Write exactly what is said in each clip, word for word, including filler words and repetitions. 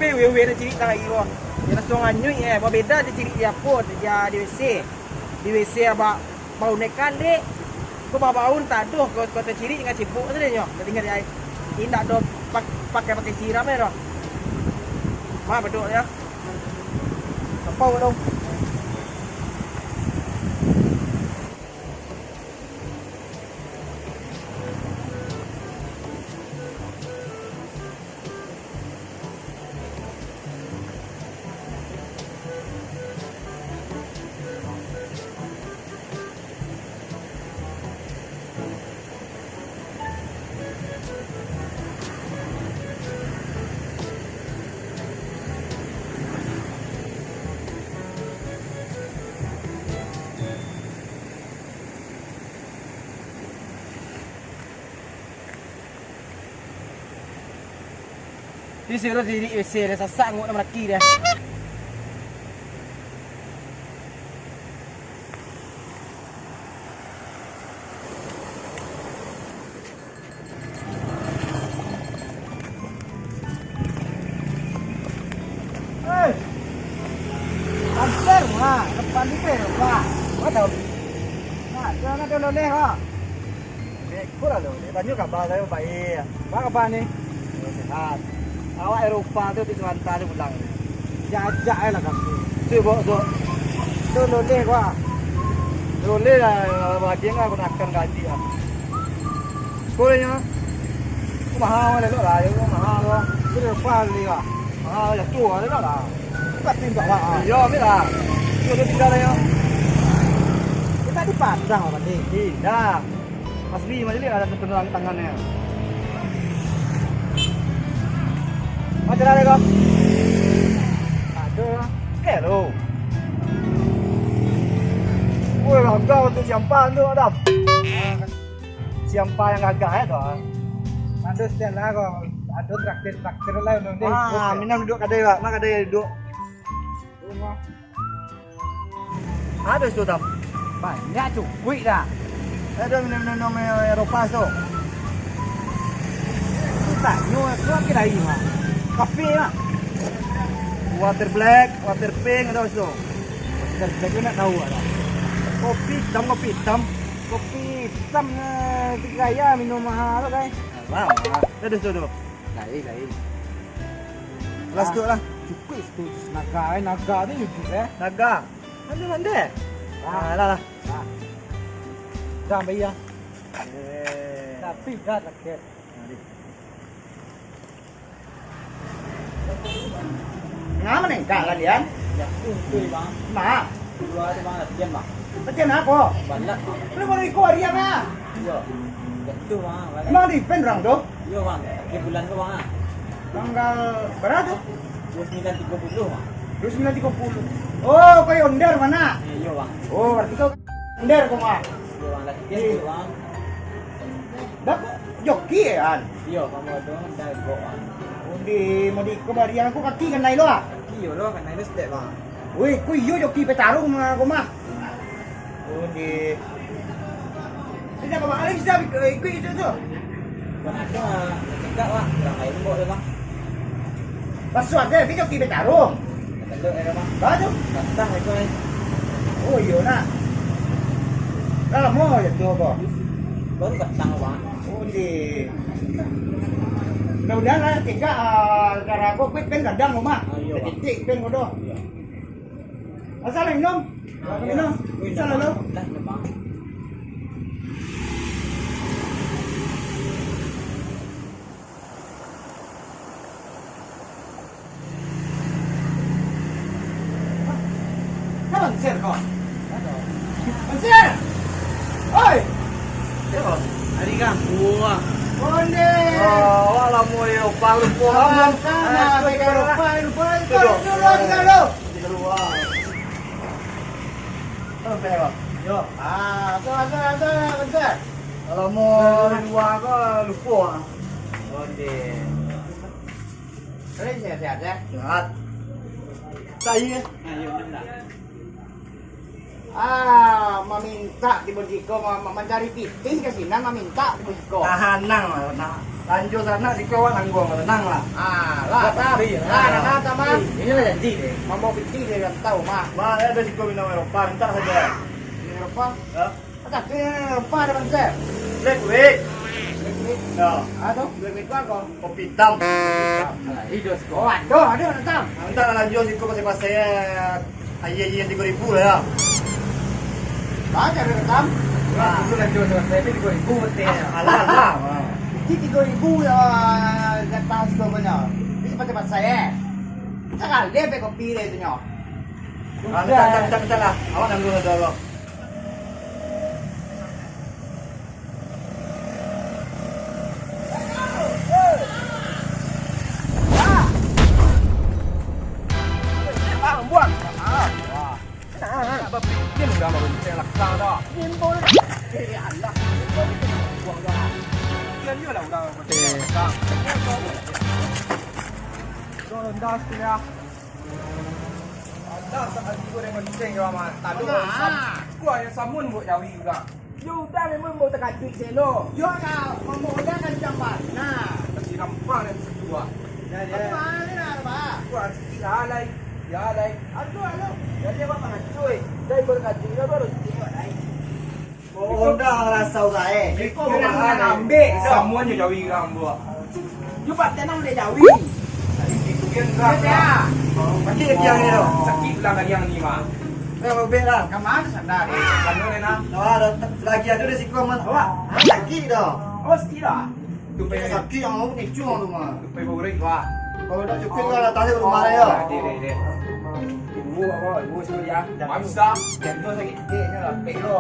Weh, weh, nak cirik tangan iro. Yo, langsung anyuik, eh. Babeda jo cirik di apo, di, di W C. Di W C abak bau naik kalek. Ko bau tak doh, ko, ko tacirik dengan cipok sajo nyo. Dak tingga di ai. Indak doh pak-, pakai, pakai siram, eh, doh. Mah, bedok, yo. Kapau dong. Di sini di, di W C dah sasak ngok nak meraki dah. Hei! Panser, wah, depan ni kan, wah. Wah, tahu. Nah, jangan ada loleh, wah. Beko lah tu. Tanyo kaba sajo, baik. Apo kaba ni? Yo, sehat. Awak Eropa tu, di Suwanta tu pulang. Jajak ae lah kami. Tu, bok, tu. Tu loleh gua. Loleh lah, bagian lah gunakan gaji lah. Sekolahnya. Mahal lah, elok lah. Yo, mahal lah. Tu Eropa beli lah. Mahal lah, tu lah, elok lah. Empat timbak lah. Iyo, ambil lah. Tu, tu tinggal lah, yo. Kita di Padang lah, Pak. Indak. Asli, macam ni ada terkena tangannyo. Macam mana kau? Ada. Kelo. Woi, gagal tu siampa tu, Adam. Siampa yang gagal, eh, tu. Ada setiap lah kau. Ada traktir-traktir lah, udah deh. Ah, minum duduk kadai, Pak. Mak kadai duduk. Ado situ, Tam? Banyak cukuik dah. Ado minum-minum Eropa tu. Tanyo, tu lagi lain, Mak. Kafe, Mak. Water black, water pink, ado situ. Water black tu nak tahu dah. Kopi hitam, kopi hitam. Kopi hitam, eh, tiga gaya minum mahal tu, kan. Alah, mahal. Ado situ tu. Lain, lain. Lah, situ lah. Cukuik situ, naga, eh, naga tu cukuik, eh. Naga. Pandai, pandai. Ah. Ah, lah, lah. Ah. Dah, bayar. Eh. Tapi dah rakyat. Mari. Ngapa nengkak lah, Dian? Ya, betul, Bang. Nah. Dua tu, Bang, latihan, Bang. Latihan apa? Balap, Bang. Lu baru ikut hari apa? Iya. Betul, Bang. Emang di pen orang tu? Iyo, Bang. Akhir bulan tu, Bang, ah. Tanggal berapa tu? Dua sembilan tiga puluh, Bang. Dua sembilan tiga puluh. Oh, kau ondar mana? Eh, iyo, Bang. Oh, berarti kau ondar kau mah. Iyo, Bang. Latihan tu, Bang. Dah kau joki ya, An? Iyo, kamu tu ondar kau, Bang. Oh, di mau di kebarian aku kaki kan naik lo ah? Kaki iyo lo, kan naik lo step, Bang. Weh, ku iyo joki petarung mah aku mah. Oh, di. Bisa kau makan bisa ikut itu tu. Bukan ada, cakap lah, orang lain bawa dia, Bang. Pas suatu tapi joki petarung. Betul, ya, Bang. Bah tu? Patah itu, eh. Oh, iyo nak. Dah lama je tu apa? Baru patah, Bang. Oh, di. Mudah-mudahan lah, tiga, ah, cara aku, kuit pen kadang rumah. Ah, iyo, Bang. Titik pen bodoh. Iyo. Asal minum. Minum. Bisa lah, lo. Dah, dah, Bang. Hah? Kapan share kau? Share! Oi! Yo, ari ganggu ah. Konde! Oh, awak lamo yo, lupo, lupo. Awak kan, ah, ah, baik lupo, lupo, lupo, lupo, lupo. Di lua. Sampai, Bang. Yo. Ah, asal, asal, asal, asal. Kalau mau di lua ko, lupo, ah. Oke. Tapi sehat-sehat, ya? Sehat. Saya. Ayo, mantap. Ah, Mintak tibo siko, ma-, ma-, mancari pitih ka sinan, mamintak tibo siko. Tahanang lah, nah. Lanjo sanak siko awak nangguang, tenang lah. Ah, lah, Lah, lah. Pasti, Lah, lah. Nah, nah, tamang. Ih, inilah janji deh. Mambawa pitih dari rantau, mah. Mah, ado siko minum Eropa, mintak sajo. Minum Eropa? Ya. Ada tu yang Eropa ada konsep. Black Week. Black Week. Ya. Ada. Black Week tu apa? Kopi hitam. Alah, hidup siko. Oh, ada, ada hitam. Mintak lah lanjo siko pasai-pasai, eh. Aia-aia tigo ribu lah, ya. Banyak duit, Tam. Nah, dulu lah jual selesai, tapi tigo ribu betul. Alah, alah. Ini tigo ribu ya, jatah siko banyak. Ini sepatah pasai, eh. Sekali sampai kopi deh itu, nyo. Ah, mintak, mintak, mintak, mintak lah. Awak nanggung lah, Allah. Bang, buang. Ah, wah. Nak bapikir urang barunceng lakang dah. Gimbal. Eh, alah. Gimbal itu buang dah. Kian juo lah urang barunceng lakang. Udah rendah sikit ya. Ada sakali goreng lonceng yo, Aman. Tado. Nah. Sakuah yo samun buek jawi urang. Yo udah memang bau takajuik selo. Yo lah, mambaok udah kancang bana. Nah. Kasi rampah dari situ, ah. Ya, ya. Tapi mana nak, Pak? Kuah sikit lah, lai. Ya, lai. Aduh, aduh. Jadi, Pak, mangacui. Dari berkajuik, ya, baru tengok, lai. Oh, Honda rasa urang, eh. Iko Iko mahal, mahal, eh. Ambek. Samuanyo jawi urang buek. Yo, Pak, tanam dek jawi. Tadi itu kan urang. Ya, ya. Sakik kaki ang ni, tu. Sakik pulang kaki ang ni, Mak. Eh, ubek lah. Ka ma sandal? Kanu ni, nah. Nah, ada, lagi ada di siko, Man. Awak? Sakik dah. Oh, sakik dah. Tu pai sakik ang, aku kecuang tu, mah. Tu pai goreng tu, ah. Kalau dah cukup kan, datang je ke rumah raya. Dek, dek, dek. Ibu apa? Ibu suruh dia. Maksa. Jangan sakit. Dek, ni lah, pek lo.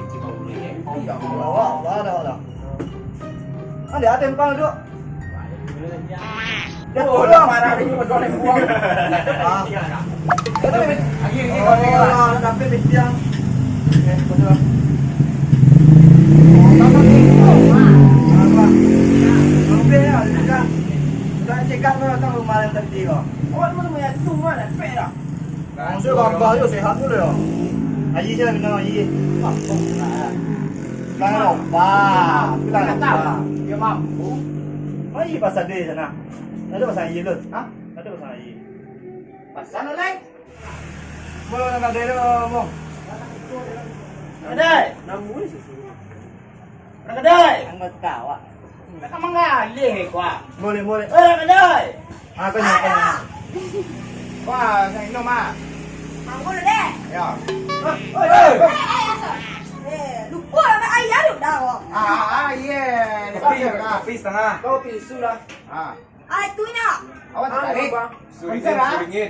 Bikin bau ni, eh. Iya, Allah, Allah, Allah, Allah. Ada, ada empang duduk. Dia Oh, tolong. Marah ni, betul ni, buang. Ah. Lagi, lagi, Oh, lagi. Sampai pintiang. Eh, betul. Maksud bambah tu sehat tu lah. Air je minum air. Mampu nak. Jangan lupa. Jangan lupa. Dia mampu. Mari pasal dia sana. Ada pasal air tu. Ha? Ada pasal air. Pasal lain. Mo, nak ada dia, mo. Ada. Namun susu. Orang kedai. Anggota awak. Nak manggalih ko, ah. Boleh, boleh. Eh, orang kedai. Ah, kau nak, kau nak. Wah, nak minum, ah. Tunggu dulu deh. Ya. Eh, eh, eh. Eh, eh, asal. Eh, lupa lah, air ada dah, kok. Ah, ah, ah, iya. Kopi, kopi setengah. Kopi sudah. Ah. Ah, itunya. Awak tak tarik? Bang. Seribu, seribu.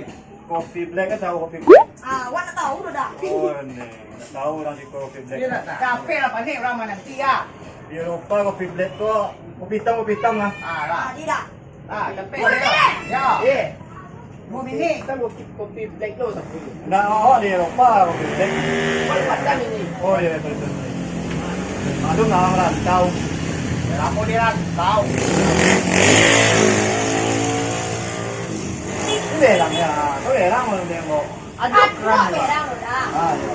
Coffee black kan tahu coffee black? Ah, awak nak tahu dah. Oh, ni. Tak tahu orang suka coffee black. Dia nak tahu. Capek lah panik orang mana nanti ya. Di Eropa coffee black tu, kopi hitam, kopi hitam lah. Ah, lah. Ah, dia dah. Ah, capek. Boleh dah. Ya. Eh. Dua minit. Kita mau keep kopi black dulu, tak boleh. Ndak, awak di Eropa, kopi black. Bukan Padang ini. Oh, iya, betul, betul. Aduh, nggak merantau. Ya, lama di rantau. Ini lah, ya. Kau ya, orang mau nengok. Aduh, keren, ya. Ah, iya.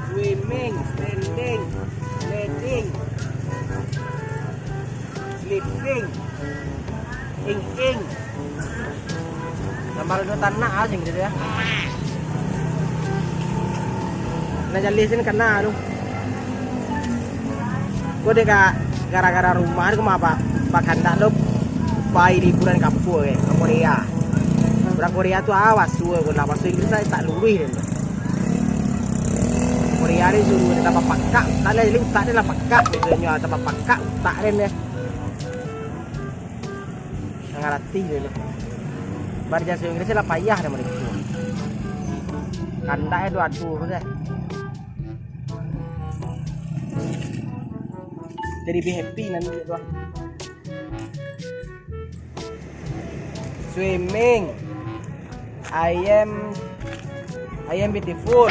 Swimming, standing, sliding, sleeping, ing-ing. Gambar dua tanak ah, sing gitu ya. Nah, jalih sini kena tu. Kau dek ka gara-gara rumah tu, kau apa? Bakandak lo pai liburan ka apo, eh, ka Korea. Urang Korea tu awas suo ko lah, bahaso Inggris lah tak luruih den tu. Korea ni suruh dia tambah pakak, tak ada, jadi utak dia lah pakak, misalnya tambah pakak utak dia ni. Ngarati dia ni. Baraja bahasa Inggris lah payah dia mereka. Kandak dia tu aduh dia. Jadi lebih happy nanti dia tu. Swimming. I am, I am beautiful.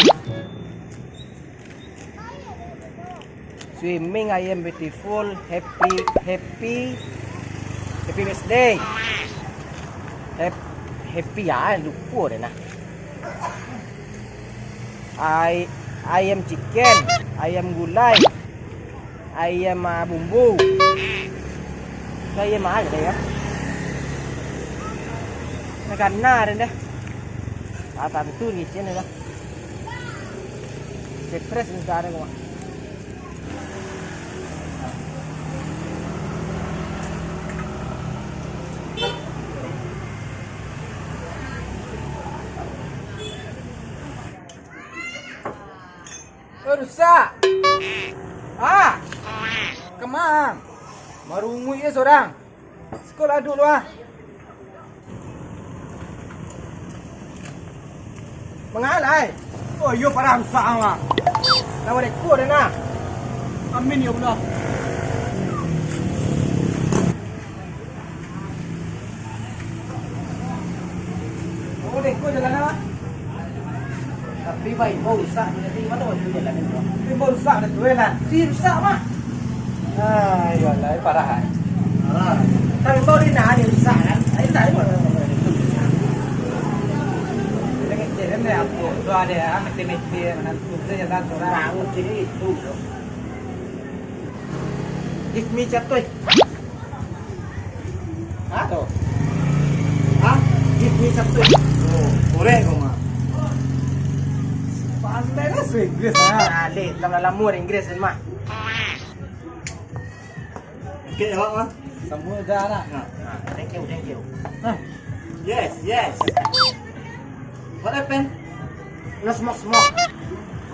Swimming, I am beautiful. Happy, happy, happy birthday. Hap-, happy ya, lupa deh nah. Ay-, ayam ciken, ayam gulai, ayam, ah, bumbu. Itu ayam mahal, ya. Nah, kana den dah. Ah, tantu ngicin dah. Stres sudah ada kok. Eh, rusak. Ah. Kama? Marunguik je sorang. Siko lah duduk lu, ah. Mangalai. Oh, iyo, parah rusak ang, ah. Lawan ekor den, ah. Amin, ya Allah. Oh, dek ko jalan apa? Tapi baik, bau rusak, jadi mana waktu jalan itu? Tapi bau rusak dah tu, eh, lah. Si rusak, mah. Ah, iyolah, parah, ah. Ah. Tapi bau di nah, dia rusak, kan? Ayo, tak, ayo, ayo, ayo. Kita ngejar, kan, ya, apa? Tu ada, ya, mete-mete, menantu, tu jalan, tu, lah. Nah, mungkin itu, bro. Give me catoy. Hah? Hah? Give me catoy. Oh, korek kau, mah. Pandai lah bahasa Inggris, ah. Alih, kalau lamo Inggris, mah. Oke, ya, mah. Sambung dah, nak. Nah. Ah, thank you, thank you. Nah. Yes, yes. What happened? No smoke, smoke.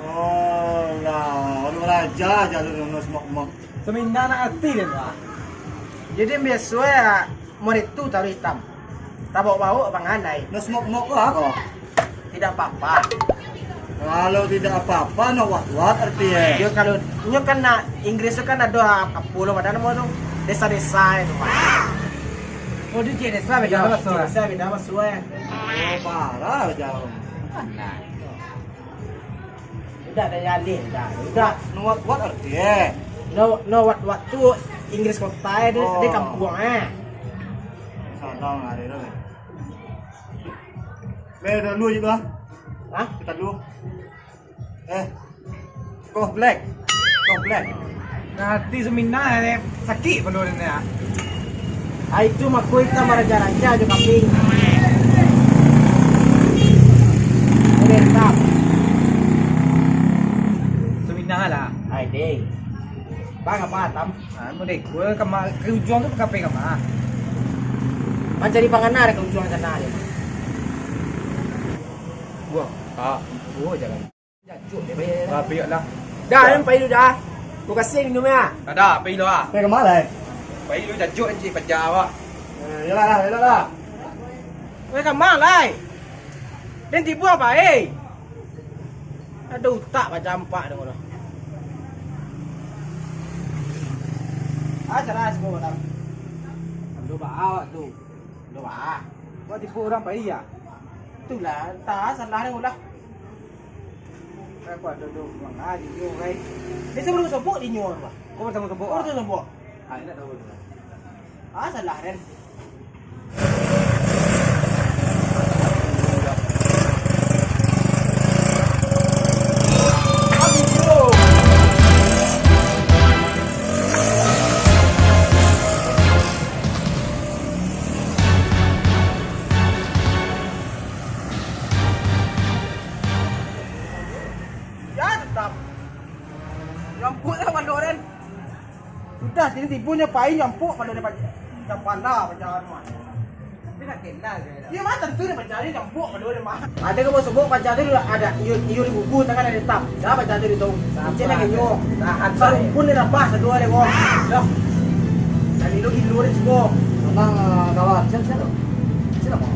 Oh, lah, baru raja jalur no smoke, smoke. Samina nak arti den, Pak. Jadi, biaso ya, murid tu taruh hitam. Tabok-bawok panganai. No smoke, smoke ko apo? Tidak apa-apa. Kalau tidak apa-apa, no what-what arti, eh? Yo, kalau nyo kan nak, Inggris tu kan ado apo lo, padahal namo tu desa-desa itu, Pak. Oh, di desa beda. Yo, bahasa, eh? Desa beda bahasa, eh. Oh, parah jauh. Mana? Udah, dah jaleh, dah. Udah. No what-what arti, eh? No, no what-what tu Inggris kota, eh, di, di kampuang, eh. Sadang lah, dia tu. Be, dah dulu juga. Hah? Kita dulu. Eh. Koh black. Koh black. Nanti semina, eh, sakik perlu ni, ah. Ah, itu mako hitam raja-raja jo kambing. Udah hitam. Semina lah. Ai, deh. Bang, apa hitam? Ah, mau deh, gua ke ma-, ke ujuang tu kape ka ma? Mancari pangana deh ke ujuang sana deh. Wah, tak. Wah, jangan. Tapi lah. Dah, den pai lu dah. Kau kasih minum ya. Ada, pai lu ah. Pai ka ma, eh? Pai lu jajuk, encik paja awak. Eh, iyolah lah, iyolah lah. Pai ka ma lai? Den tibo apa, eh? Ado utak paja ampak tu. Ah, salah siko, Bang. Ado ba awak tu. Ado ba. Kau tibo urang pai ya? Itulah, entah salah den lah. Aku ado tu, Bang. Ah, jujur, kai. Dia sebelum sobok di nyo, Bang. Kau bertemu sobok? Kau bertemu sobok? Ah, indak tahu. Ah, salah den. Ya, tetap. Nyampuk lah palo den. Sudah, jadi tibo nyo pai nyampuk palo den paja. Dah pala paja anu. Tapi nak kenal je. Iyo, mah, tantu den paja nyampuk palo den mah. Ado ka basobok paja tu, ado iyo, iyo di buku tangan ado hitam. Dah paja tu di tong. Icen lagi nyo. Tahan, tahan. Sarumpun den rapah sadua den ko. Dah. Tadi lu gilo den cubo. Tenang, ah, kawan. Siap, siap. Siap, Bang.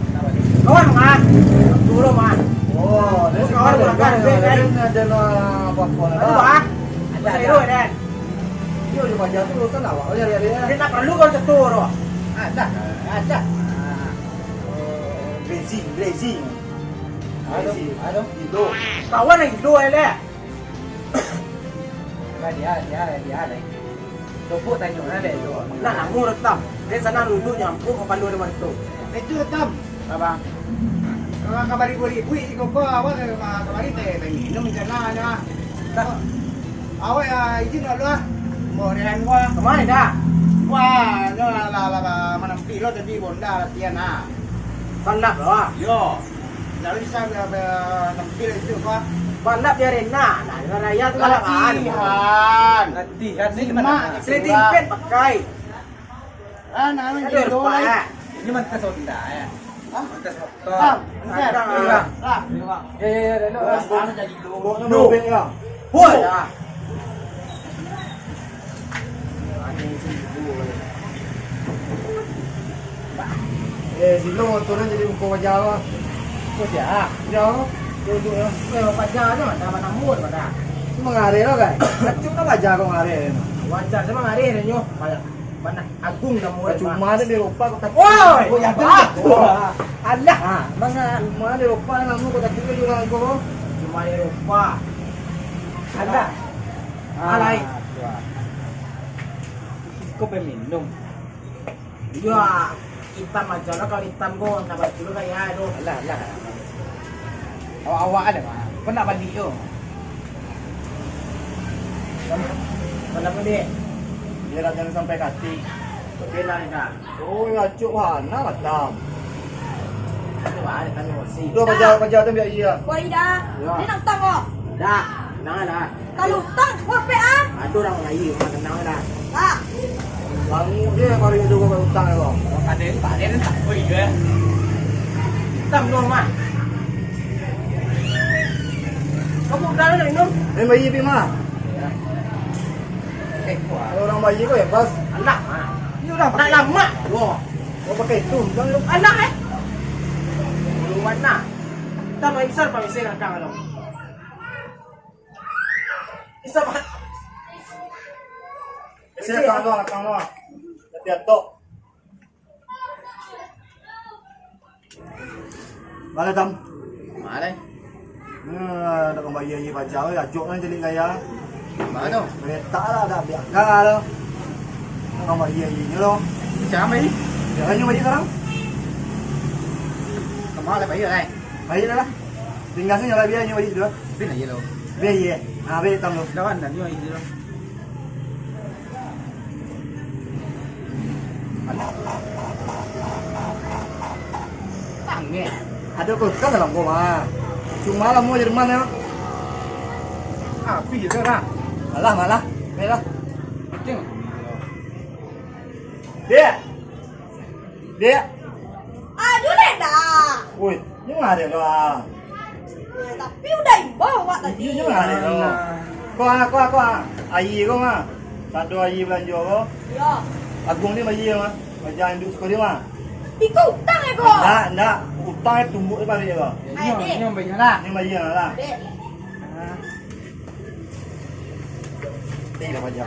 Kawan, mah. Turun, mah. Oh, dia kawan, kawan, kawan, kawan. Dia ada lah apa-apa lah. Aduh, Bang. Ada, ada. Saya dulu, Den. Iyo, di paja tu urusan awak, oh, cari-cari, ya. Dia tak perlu kau setur, oh. Ada, ada. Ah. Oh, grazing, grazing. Aduh, grazing. Aduh. Gilo. Kawan yang gilo, eh, leh. Nah, dia, dia, dia, leh. Sobok tanyo, nah, deh, tu. Nak namo retam. Dia sana duduk nyampuk kepala dia bantu. Itu retam. Apa? Urang ka baribu-ribu iko ko, awak ka, ka, kamari teh, teh minum di sana nyo. Dah. Awak yo izin dulu ah. Bawa Rehan gua. Kemana dah? Wah, nyo lah, lah, lah, manampil lo tadi bonda latihan ah. Balap lo ah. Yo. Lalu bisa be-, be-, tampil itu gua. Balap di arena. Nah, arena raya tu balap ah. Latihan. Latihan ni. Simak, mana? Sliding pen pakai. Ah, nah, ini Aduh, dulu lupa, lagi. Ya. Ini mantas Honda, ya? Hah? Mantas motor. Bang, bentar. Bang, Bang. Bang. Ya, ya, ya, dah, dah. Bang, Bang, jadi dulu. Bang, Bang, Bang, ya. Woi. Ya. Eh, sino motornyo jadi muko wajah apa? Muko sia? Ya. Duduk, ya. Eh, wajah tu, dah mana mun, dah. Mangareh lo, kan? Kacau lah wajah kau ngareh. Wajah sama ngareh, nyo. Banyak. Mana Agung namo dia, Cuma Pak. Ada di Eropa kau tak Woi! Oh, ya, Pak. Alah. Ha, manga? Cuma di Eropa namo kau tak kira juga kau. Cuma di Eropa. Alah. Ah, alai. Kau peminum. Iya, hitam aja lah kalau hitam kau nak baju lu kayak tu. Alah, alah. Awak-awak ada, Pak. Kau nak balik tu. Kenapa, Dek? Biar jangan sampai kati. Benar, Kak. Oh, ya, cuk, wah, nah, matam. Itu, Pak, ada tanya si. Dua paja, paja tu biar iya. Wah, Ida. Ya. Dia nak utang kau? Dah, tenang dah. Kalau utang, kau pek ah. Ada orang lain, Pak, tenang dah. Pak. Bangun dia baru itu kau utang ya, Bang. Ada ni, Pak, ada ni tak? Oh, iya. Hitam tu, Mak. Kamu udah ada minum? Main bayi pi mah. Eh, kuat. Kalau orang bayi kau ya, Bas. Anak, Mak. Ini udah pakai lama. Wah. Kau pakai itu, bang lu. Anak, eh. Bulu mana? Kita main besar, Pak, bisa langkah kalau. Bisa, Pak. Bisa, Pak, lu, langkah lu. Tapi atok. Bale, Tam. Bale. Nah, dak kambayia-yia paja, weh, ajok lah cari gaya. Mano? Kereta lah, dak biasa lo. Dak kambayia-yia lo. Siapa ni? Dia kan nyo balik sekarang. Kemana bayar, eh? Balik dah lah. Tinggal sini lah, biar nyo balik dulu. Balik aja lo. Biar iya. Ah, balik, Tam, lo. Dah kan, dah, nyo balik dulu. Tangeh. Ado kulkas dalam rumah. Cuma lah mau Jerman ya. Habis je dah. Alah, malah. Baiklah. Penting. Dek. Dek. Aduh, Dek dah. Woi, ni mah ada doa. Ya, tapi udah imbau awak tadi. Iya, ni mah ada doa. Alah. Kau ah, kau ah, kau ah. Aia kau mah. Sado aia balanjo kau. Ya. Agung ni bayia mah. Baja induak suko dia mah. Iko utang ya kau? Ndak, ndak. Utang ya tumbuk dia balik kau. Ayo, Dek. Ni bayia lah. Ni bayia lah. Dek. Ni lah baja.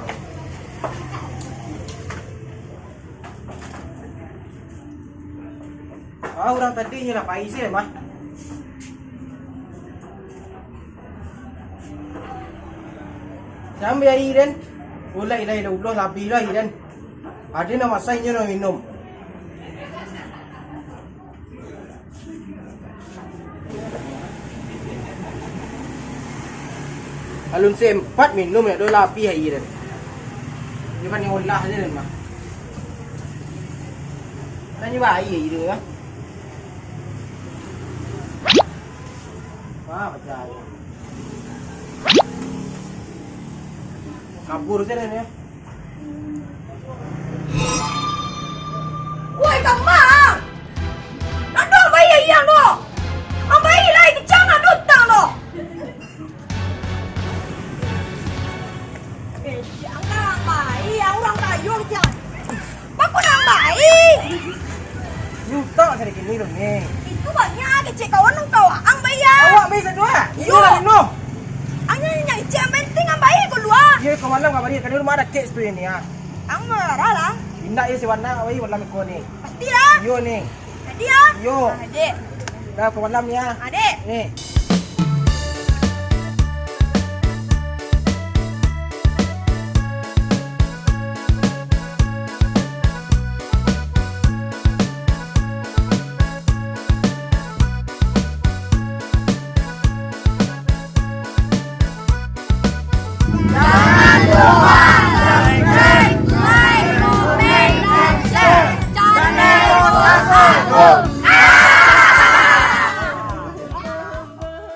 Ah, urang tadi nyo lah pai se mah. Sampai aia den. Ulai, ulai, ulai, ulai, labih lah aia den. Ado nan masak inyo nan minum. Alun sempat minum, ya, dah labih aia den. Dia kan nyo olah se den mah. Kan nyo baik aia tu, kan? Wah, pacah. Kabur se den, ya. Woi, kama! Ndak ado ambai ayang tu! Ambai lai kicang ado utang tu! Eh, jangan ambai, urang kayo kicang. Bako nak ambai? Ni utang sadikit ni tu, ni. Itu banyak kecek kawan urang kawa ambai ya. Awak ambai satu ah. Iyo. Inilah minum. Ang nyo nyo icek ambai, penting ambai kalua. Iyo, ka malam ka baliak, ka rumah ado kek seperti ni ah. Ang marah lah. Indak iyo, si warna awai malam iko ni. Pastilah. Iyo ni. Jadi ah. Iyo. Ah, dek. Dah ka malam ni ah. Ah, dek. Ni.